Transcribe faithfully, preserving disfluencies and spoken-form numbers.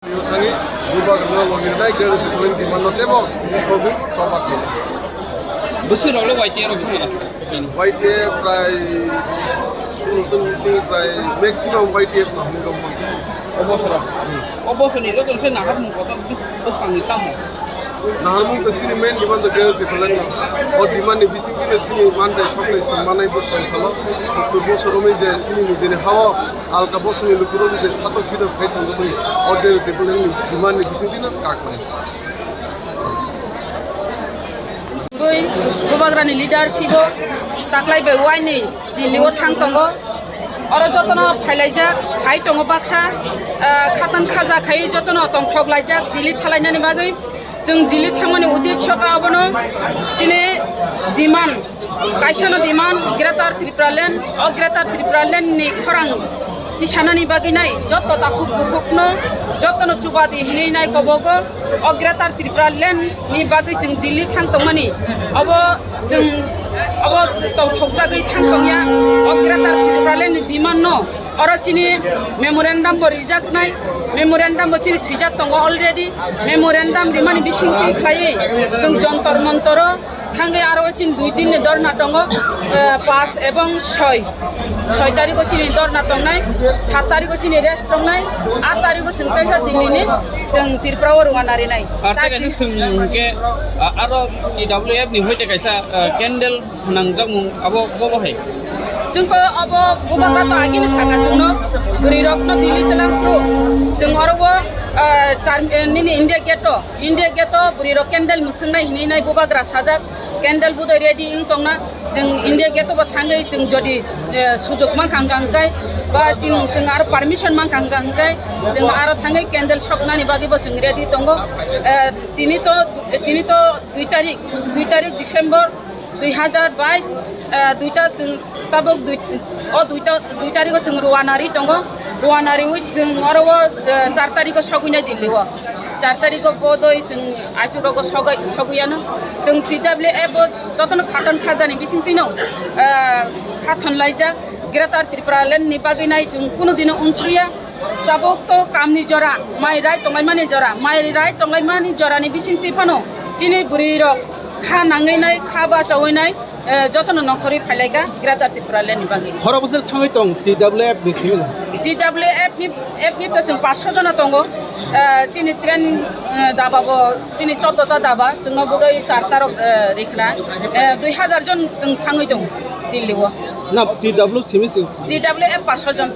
Thani, bubagrano logi rinai, Greater Tipraland demand no tebo, sini kobi, choba khe. Bwswk rok le Y T A rok thangmani? Y T A prai solution missing prai maximum Y T A no hwnwi rok man. O bosoro? O bosor ni joto se nahar mung kotor bus-, bwskang ni tamo? Nahar mung to sini main demand to Greater Tipraland no. O demand ni bising khe sini mantai soktai sing manai bwskang salo. Sottur bosor wngwi je sini ni jeni hao alka bosor ni lukurok je satok bidok khai tongjak bini. O Greater Tipraland ni demand ni bising khe kak mani. Twi Bubagrani leadership o taklai bai uaini Delhi o thang tongo. Oro jotono phailaijak, phai tongo baksa, ah, khatan khaja khai jotono tongthok laijak Delhi thalainani bagwi. Chwng Delhi thangmani uddesho kha abono chini demand, kaisano demand Greater Tipraland, o Greater Tipraland ni khorang tisanani bagwi nai joto takhuk bukhukno jotono chubadi hinwi nai kobogo. O Greater Tipraland ni bagwi chwng Delhi thang tongmani, obo chwng obo tongthokjagwi thang tongya. O Greater Tipraland ni demand no oro chini memorandum bo rijaknai, memorandum bo chini sijak tongo already. Memorandum rimani bisingtwi khlaiwi chwng Jontor Montoro thangwi aro chini dui din ni dorna tongo, eh, pas ebong soi. Soi tarikh o chini dorna tongnai, sat tarikh o chini rest tongnai, at tarikh o chwng teisa Delhi ni chwng Tripura o rwna rinai. Ar ta kaisa chwng hwnkhe, ah, aro T W F ni hoite kaisa, ah, candle nangjak mung abo bobo hai. Chwng to abo bubagra to agini saka chwngno bwrwi rokno Delhi twlang phuru chwng oro o, ah, char-, eh, nini India Gate o, India Gate o bwrwi rok candle mwswngnai hinwi nai bubagra sajak. Candle budai ready wng tongna, chwng India Gate o bo thangwi chwng jodi, eh, sujok mankha hwnkha hwnkhe, ba chwng, chwng aro permission mankha hwnkha hwnkhe, chwng aro thangwi candle soknani bagwi bo chwng ready tongo. Eh, tini to, tini to dui tarik, dui tarik December dui hazar bais, eh, duita chwng tabuk dui, o duita, dui tarikh o chwng rwna ri tongo. Rwna riwi chwng oro o, eh, char tarikh o sogwi nai Delhi o. Char tarikh o bodoi chwng aichuk rogo sogai, sogwi ano. Chwng T W F o jotono khaton khajani bisingtwino, eh, khaton laijak. Greater Tipraland ni bagwi nai chwng kunu dino unsukya. Tabuk to kamni jora, mai rai tonglaimani jora, mai rai tonglaimani jorani bisingtwi phano chini bwrwi rok kha nangwi nai, kha bachawi nai, eh, jotono nongkhorwi phailaikha Greater Tipraland ni bagwi. Khorok bwswk thangwi tong T W F ni simi no? T W F ni, F ni to chwng paanch sho jona tongo. Eh, chini train, eh, daba bo, chini choddo ta daba, chwngno budai char ta rok, eh, rikhna. Eh, dui hazar jon chwng thangwi tong Delhi o. Na, T W simi simi? T W F paanch sho jon.